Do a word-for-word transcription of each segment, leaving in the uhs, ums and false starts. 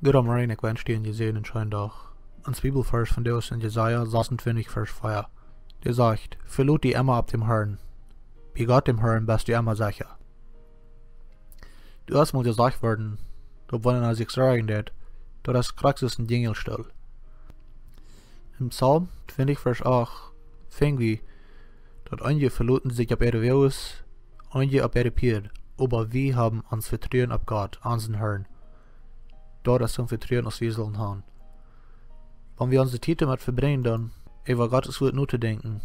Goodemorjen, ekj wensch die een jesäajenden scheenen Dach. Ons Bibelvarsch vondoag es en Jesaja sasuntwintich, Varsch vea. Dee sajcht: "Veloot die emma opp däm Harn. Bie Gott, däm Harn, best du emma secha." Doa es mol jesajcht worden, daut wan eena sikj sorjen deit, daut es krakjt soo aus een Jinjel stool. Em Psalm twintich, Varsch acht, finj wie, daut eenje veloten sikj opp äare Wäajes, eenje opp äare Pieed, oba wie haben ons Vetruen opp Gott, onsen Harn. Daut es soon Vetruen aus wie sellen haben. Wan wie onse Tiet doamet vebrinjen, dan äwa Gott sien Wort notodenkjen,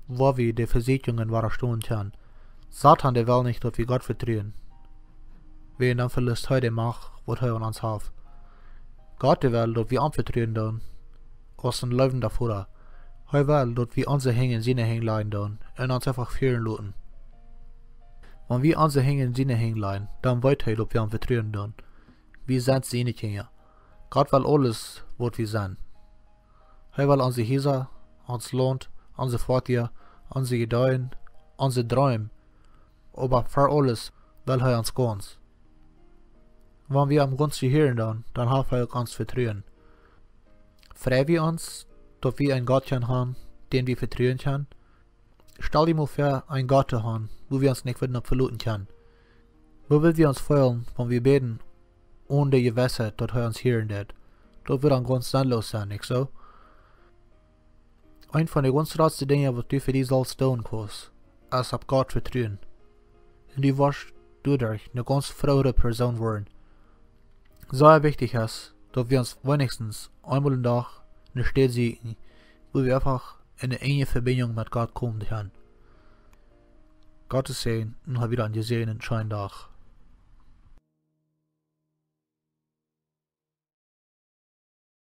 woa wie de Vesieekjungen wadastonen kjennen. Satan, dee well nich, daut wie Gott vetruen. Wiels dan veloot hee de Macht, waut hee aun ons haft. Gott, dee well, daut wie am vetruen doonen, aus een leewenda Voda. Hee well, daut wie onse Henj en siene Henj lajen doonen un ons eefach fieren loten. Wan wie onse Henj en siene Henj lajen, dan weet hee, daut wie am vetruen doonen. Wie sent siene Kjinja. Gott well aules, waut wie sent. Hee well onse Hiesa, ons Launt, onse Foatieja, onse Ideeen, onse Dreem, oba ver aules well hee ons gaunz. Wan wie am gaunz jehieren doonen, dan haft hee uk ons Vetruen. Frei wie ons, daut wie een Gott kjennen haben, dän wie vetruen kjennen? Stal die mol väa, een Gott to haben, wua wie ons nich wudden opp veloten kjennen. Woo wudd wie ons feelen, wan wie bäden, one de Jewissheit, daut hee ons hieren deit? Daut wudd dan gaunz sennloos sennen, nich soo? Eent von de gaunz jratste Dinja, waut du fa die selfst doonen kaust, es opp Gott vetruen. Un du woascht doaderch eene gaunz froare Persoon woaren. Sea wichtich es, daut wie ons weinichstens eemol em Dach eene Städ sieekjen, wua wie eefach en eene enje Vebinjunk met Gott komen kjennen. Gottes Säajen un hab wada een jesäajenden scheenen Dach.